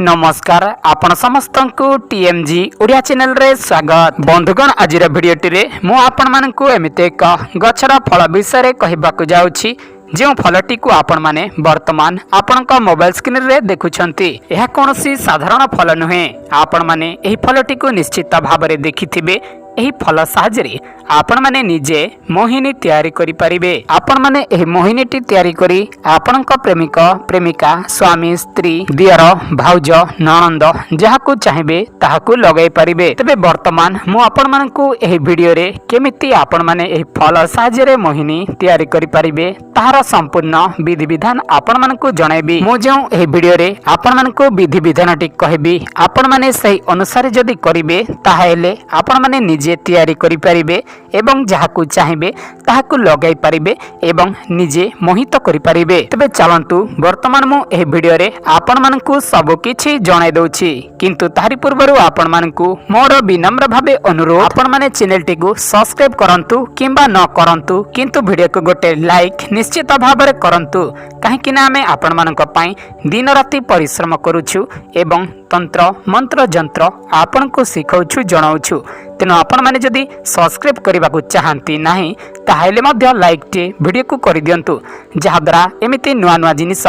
ନମସ୍କାର, ଆପଣ ସମସ୍ତଙ୍କୁ ଟିଏମ୍ଜି ଓଡ଼ିଆ ଚ୍ୟାନେଲରେ ସ୍ୱାଗତ। ବନ୍ଧୁଗଣ, ଆଜିର ଭିଡ଼ିଓଟିରେ ମୁଁ ଆପଣମାନଙ୍କୁ ଏମିତି ଏକ ଗଛର ଫଳ ବିଷୟରେ କହିବାକୁ ଯାଉଛି, ଯେଉଁ ଫଳଟିକୁ ଆପଣମାନେ ବର୍ତ୍ତମାନ ଆପଣଙ୍କ ମୋବାଇଲ ସ୍କ୍ରିନରେ ଦେଖୁଛନ୍ତି। ଏହା କୌଣସି ସାଧାରଣ ଫଳ ନୁହେଁ। ଆପଣମାନେ ଏହି ଫଳଟିକୁ ନିଶ୍ଚିତ ଭାବରେ ଦେଖିଥିବେ। ଏହି ଫଳ ସାହାଯ୍ୟରେ ଆପଣମାନେ ନିଜେ ମୋହିନୀ ତିଆରି କରିପାରିବେ। ଆପଣମାନେ ଏହି ମୋହିନୀଟି ତିଆରି କରି ଆପଣଙ୍କ ପ୍ରେମିକ, ପ୍ରେମିକା, ସ୍ୱାମୀ, ସ୍ତ୍ରୀ, ଦିଅର, ଭାଉଜ, ନଣନ୍ଦ, ଯାହାକୁ ଚାହିଁବେ ତାହାକୁ ଲଗାଇ ପାରିବେ। ତେବେ ବର୍ତ୍ତମାନ ମୁଁ ଆପଣମାନଙ୍କୁ ଏହି ଭିଡ଼ିଓରେ କେମିତି ଆପଣମାନେ ଏହି ଫଳ ସାହାଯ୍ୟରେ ମୋହିନୀ ତିଆରି କରିପାରିବେ, ତାହାର ସମ୍ପୂର୍ଣ୍ଣ ବିଧିବିଧାନ ଆପଣମାନଙ୍କୁ ଜଣାଇବି। ମୁଁ ଯେଉଁ ଏହି ଭିଡ଼ିଓରେ ଆପଣମାନଙ୍କୁ ବିଧିବିଧାନଟି କହିବି, ଆପଣମାନେ ସେହି ଅନୁସାରେ ଯଦି କରିବେ, ତାହେଲେ ଆପଣମାନେ ନିଜେ ତିଆରି କରିପାରିବେ ଏବଂ ଯାହାକୁ ଚାହିଁବେ ତାହାକୁ ଲଗାଇ ପାରିବେ ଏବଂ ନିଜେ ମୋହିତ କରିପାରିବେ। ତେବେ ଚାଲନ୍ତୁ, ବର୍ତ୍ତମାନ ମୁଁ ଏହି ଭିଡ଼ିଓରେ ଆପଣମାନଙ୍କୁ ସବୁ କିଛି ଜଣାଇ ଦେଉଛି। କିନ୍ତୁ ତାହାରି ପୂର୍ବରୁ ଆପଣମାନଙ୍କୁ ମୋର ବିନମ୍ର ଭାବେ ଅନୁରୋଧ, ଆପଣମାନେ ଚ୍ୟାନେଲଟିକୁ ସବସ୍କ୍ରାଇବ କରନ୍ତୁ କିମ୍ବା ନ କରନ୍ତୁ, କିନ୍ତୁ ଭିଡ଼ିଓକୁ ଗୋଟେ ଲାଇକ୍ ନିଶ୍ଚିତ ଭାବରେ କରନ୍ତୁ। କାହିଁକି ନା ଆମେ ଆପଣମାନଙ୍କ ପାଇଁ ଦିନ ରାତି ପରିଶ୍ରମ କରୁଛୁ ଏବଂ ତନ୍ତ୍ର, ମନ୍ତ୍ର, ଯନ୍ତ୍ର ଆପଣଙ୍କୁ ଶିଖାଉଛୁ, ଜଣାଉଛୁ। ତେଣୁ ଆପଣମାନେ ଯଦି ସବସ୍କ୍ରାଇବ୍ କରିବାକୁ ଚାହାନ୍ତି ନାହିଁ, ତାହେଲେ ମଧ୍ୟ ଲାଇକ୍ଟିଏ ଭିଡ଼ିଓକୁ କରିଦିଅନ୍ତୁ, ଯାହାଦ୍ୱାରା ଏମିତି ନୂଆ ନୂଆ ଜିନିଷ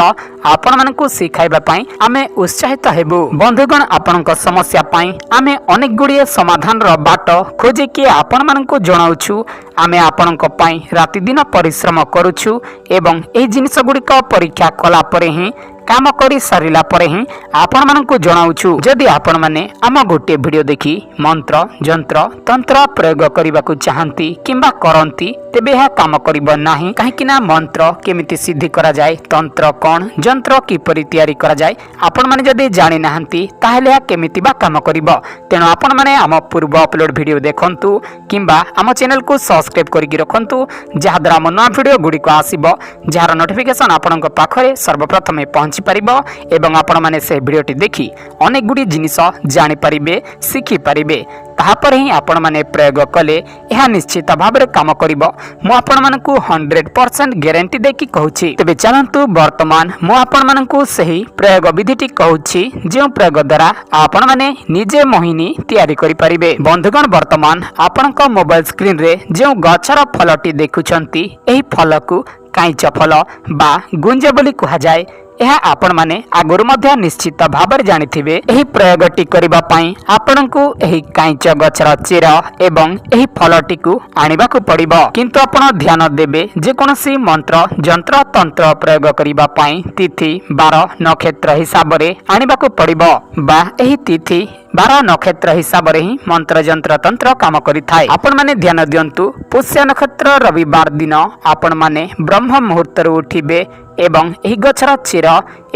ଆପଣମାନଙ୍କୁ ଶିଖାଇବା ପାଇଁ ଆମେ ଉତ୍ସାହିତ ହେବୁ। ବନ୍ଧୁଗଣ, ଆପଣଙ୍କ ସମସ୍ୟା ପାଇଁ ଆମେ ଅନେକ ଗୁଡ଼ିଏ ସମାଧାନର ବାଟ ଖୋଜିକି ଆପଣମାନଙ୍କୁ ଜଣାଉଛୁ। ଆମେ ଆପଣଙ୍କ ପାଇଁ ରାତିଦିନ ପରିଶ୍ରମ କରୁଛୁ ଏବଂ ଏହି ଜିନିଷ ଗୁଡ଼ିକ ପରୀକ୍ଷା କଲା ପରେ ହିଁ, କାମ କରି ସାରିଲା ପରେ ହିଁ ଆପଣମାନଙ୍କୁ ଜଣାଉଛୁ। ଯଦି ଆପଣମାନେ ଆମ ଗୋଟିଏ ଭିଡ଼ିଓ ଦେଖି ମନ୍ତ୍ର, ଯନ୍ତ୍ର, ତନ୍ତ୍ର ପ୍ରୟୋଗ କରିବାକୁ ଚାହାନ୍ତି କିମ୍ବା କରନ୍ତି, ତେବେ ଏହା କାମ କରିବ ନାହିଁ। କାହିଁକି ନା ମନ୍ତ୍ର କେମିତି ସିଦ୍ଧି କରାଯାଏ, ତନ୍ତ୍ର କ'ଣ, ଯନ୍ତ୍ର କିପରି ତିଆରି କରାଯାଏ, ଆପଣମାନେ ଯଦି ଜାଣିନାହାନ୍ତି, ତାହେଲେ ଏହା କେମିତି ବା କାମ କରିବ? ତେଣୁ ଆପଣମାନେ ଆମ ପୂର୍ବ ଅପଲୋଡ଼ ଭିଡ଼ିଓ ଦେଖନ୍ତୁ କିମ୍ବା ଆମ ଚ୍ୟାନେଲକୁ ସବସ୍କ୍ରାଇବ୍ କରିକି ରଖନ୍ତୁ, ଯାହାଦ୍ୱାରା ଆମ ନୂଆ ଭିଡ଼ିଓ ଗୁଡ଼ିକ ଆସିବ, ଯାହାର ନୋଟିଫିକେସନ୍ ଆପଣଙ୍କ ପାଖରେ ସର୍ବପ୍ରଥମେ ପହଞ୍ଚି ପାରିବ ଏବଂ ଆପଣମାନେ ସେ ଭିଡ଼ିଓଟି ଦେଖି ଅନେକ ଗୁଡ଼ିଏ ଜିନିଷ ଜାଣିପାରିବେ, ଶିଖିପାରିବେ। ତାହାପରେ ହିଁ ଆପଣମାନେ ପ୍ରୟୋଗ କଲେ ଏହା ନିଶ୍ଚିତ ଭାବରେ କାମ କରିବ। ମୁଁ ଆପଣମାନଙ୍କୁ 100% ଗ୍ୟାରେଣ୍ଟି ଦେଇକି କହୁଛି। ତେବେ ଚାଲନ୍ତୁ, ବର୍ତ୍ତମାନ ମୁଁ ଆପଣମାନଙ୍କୁ ସେହି ପ୍ରୟୋଗ ବିଧିଟି କହୁଛି, ଯେଉଁ ପ୍ରୟୋଗ ଦ୍ୱାରା ଆପଣମାନେ ନିଜେ ମୋହିନୀ ତିଆରି କରିପାରିବେ। ବନ୍ଧୁଗଣ, ବର୍ତ୍ତମାନ ଆପଣଙ୍କ ମୋବାଇଲ ସ୍କ୍ରିନରେ ଯେଉଁ ଗଛର ଫଳଟି ଦେଖୁଛନ୍ତି, ଏହି ଫଳକୁ କାଇଁଚ ଫଳ ବା ଗୁଞ୍ଜ ବୋଲି କୁହାଯାଏ। ଏହା ଆପଣମାନେ ଆଗରୁ ମଧ୍ୟ ନିଶ୍ଚିତ ଭାବରେ ଜାଣିଥିବେ। ଏହି ପ୍ରୟୋଗଟି କରିବା ପାଇଁ ଆପଣଙ୍କୁ ଏହି କାଇଁଚ ଗଛର ଚେର ଏବଂ ଏହି ଫଳଟିକୁ ଆଣିବାକୁ ପଡ଼ିବ। କିନ୍ତୁ ଆପଣ ଧ୍ୟାନ ଦେବେ, ଯେକୌଣସି ମନ୍ତ୍ର, ଯନ୍ତ୍ର, ତନ୍ତ୍ର ପ୍ରୟୋଗ କରିବା ପାଇଁ ତିଥି, ବାର, ନକ୍ଷତ୍ର ହିସାବରେ ଆଣିବାକୁ ପଡ଼ିବ ବା ଏହି ତିଥି, ବାର, ନକ୍ଷତ୍ର ହିସାବରେ ହିଁ ମନ୍ତ୍ର, ଯନ୍ତ୍ର, ତନ୍ତ୍ର କାମ କରିଥାଏ। ଆପଣମାନେ ଧ୍ୟାନ ଦିଅନ୍ତୁ, ପୁଷ୍ୟ ନକ୍ଷତ୍ର ରବିବାର ଦିନ ଆପଣମାନେ ବ୍ରହ୍ମ ମୁହୂର୍ତ୍ତରୁ ଉଠିବେ ଏବଂ ଏହି ଗଛର ଚେର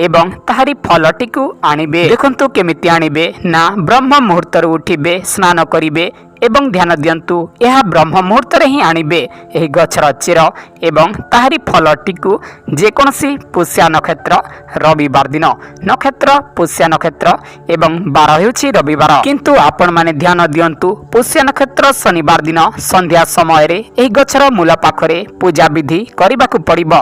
ଏବଂ ତାହାରି ଫଳଟିକୁ ଆଣିବେ। ଦେଖନ୍ତୁ, କେମିତି ଆଣିବେ ନା ବ୍ରହ୍ମ ମୁହୂର୍ତ୍ତରୁ ଉଠିବେ, ସ୍ନାନ କରିବେ ଏବଂ ଧ୍ୟାନ ଦିଅନ୍ତୁ, ଏହା ବ୍ରହ୍ମ ମୁହୂର୍ତ୍ତରେ ହିଁ ଆଣିବେ ଏହି ଗଛର ଚେର ଏବଂ ତାହାରି ଫଳଟିକୁ, ଯେକୌଣସି ପୁଷ୍ୟା ନକ୍ଷତ୍ର ରବିବାର ଦିନ। ନକ୍ଷତ୍ର ପୁଷ୍ୟା ନକ୍ଷତ୍ର ଏବଂ ବାର ହେଉଛି ରବିବାର। କିନ୍ତୁ ଆପଣମାନେ ଧ୍ୟାନ ଦିଅନ୍ତୁ, ପୁଷ୍ୟା ନକ୍ଷତ୍ର ଶନିବାର ଦିନ ସନ୍ଧ୍ୟା ସମୟରେ ଏହି ଗଛର ମୂଳ ପାଖରେ ପୂଜା ବିଧି କରିବାକୁ ପଡ଼ିବ,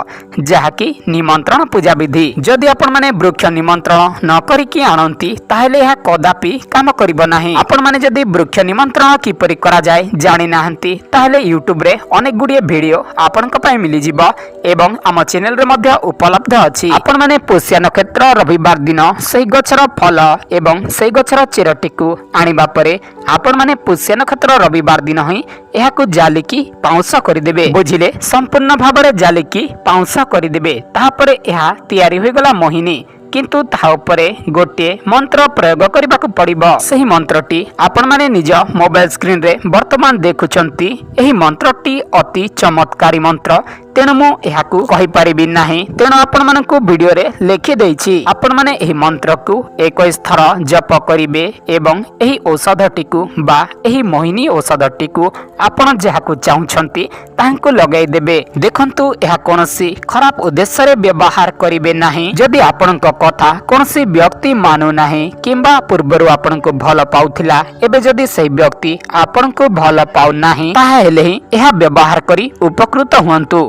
ଯାହାକି ନିମନ୍ତ୍ରଣ ପୂଜା ବିଧି। ଯଦି ଆପଣମାନେ ବୃକ୍ଷ ନିମନ୍ତ୍ରଣ ନ କରିକି ଆଣନ୍ତି, ତାହେଲେ ଏହା କଦାପି କାମ କରିବ ନାହିଁ। ଆପଣମାନେ ଯଦି ବୃକ୍ଷ ନିମନ୍ତ୍ରଣ କିପରି କରାଯାଏ ଜାଣିନାହାନ୍ତି, ତାହେଲେ ୟୁଟ୍ୟୁବରେ ଅନେକ ଗୁଡ଼ିଏ ଭିଡ଼ିଓ ଆପଣଙ୍କ ପାଇଁ ମିଳିଯିବ ଏବଂ ଆମ ଚ୍ୟାନେଲରେ ମଧ୍ୟ ଉପଲବ୍ଧ ଅଛି। ଆପଣମାନେ ପୁଷ୍ୟା ନକ୍ଷତ୍ର ରବିବାର ଦିନ ସେହି ଗଛର ଫଳ ଏବଂ ସେହି ଗଛର ଚେରଟିକୁ ଆଣିବା ପରେ ଆପଣମାନେ ପୁଷ୍ୟ ନକ୍ଷତ୍ର ରବିବାର ଦିନ ହିଁ ଏହାକୁ ଜାଲିକି ପାଉଁଶ କରିଦେବେ। ବୁଝିଲେ? ସମ୍ପୂର୍ଣ୍ଣ ଭାବରେ ଜାଲିକି ପାଉଁଶ କରିଦେବେ। ତାହାପରେ ଏହା ତିଆରି ହୋଇଗଲା ମୋହିନୀ। କିନ୍ତୁ ତାହା ଉପରେ ଗୋଟିଏ ମନ୍ତ୍ର ପ୍ରୟୋଗ କରିବାକୁ ପଡ଼ିବ। ସେହି ମନ୍ତ୍ରଟି ଆପଣମାନେ ନିଜ ମୋବାଇଲ ସ୍କ୍ରିନରେ ବର୍ତ୍ତମାନ ଦେଖୁଛନ୍ତି। ଏହି ମନ୍ତ୍ରଟି ଅତି ଚମତ୍କାରୀ ମନ୍ତ୍ର, ତେଣୁ ମୁଁ ଏହାକୁ କହିପାରିବି ନାହିଁ। ତେଣୁ ଆପଣମାନଙ୍କୁ ଭିଡ଼ିଓରେ ଲେଖିଦେଇଛି। ଆପଣମାନେ ଏହି ମନ୍ତ୍ରକୁ 21 ଥର ଜପ କରିବେ ଏବଂ ଏହି ଔଷଧଟିକୁ ବା ଏହି ମୋହିନୀ ଔଷଧଟିକୁ ଆପଣ ଯାହାକୁ ଚାହୁଁଛନ୍ତି ତାହାଙ୍କୁ ଲଗାଇ ଦେବେ। ଦେଖନ୍ତୁ, ଏହା କୌଣସି ଖରାପ ଉଦ୍ଦେଶ୍ୟରେ ବ୍ୟବହାର କରିବେ ନାହିଁ। ଯଦି ଆପଣଙ୍କ କଥା କୌଣସି ବ୍ୟକ୍ତି ମାନୁନାହିଁ କିମ୍ବା ପୂର୍ବରୁ ଆପଣଙ୍କୁ ଭଲ ପାଉଥିଲା, ଏବେ ଯଦି ସେହି ବ୍ୟକ୍ତି ଆପଣଙ୍କୁ ଭଲ ପାଉନାହିଁ, ତାହାହେଲେ ହିଁ ଏହା ବ୍ୟବହାର କରି ଉପକୃତ ହୁଅନ୍ତୁ।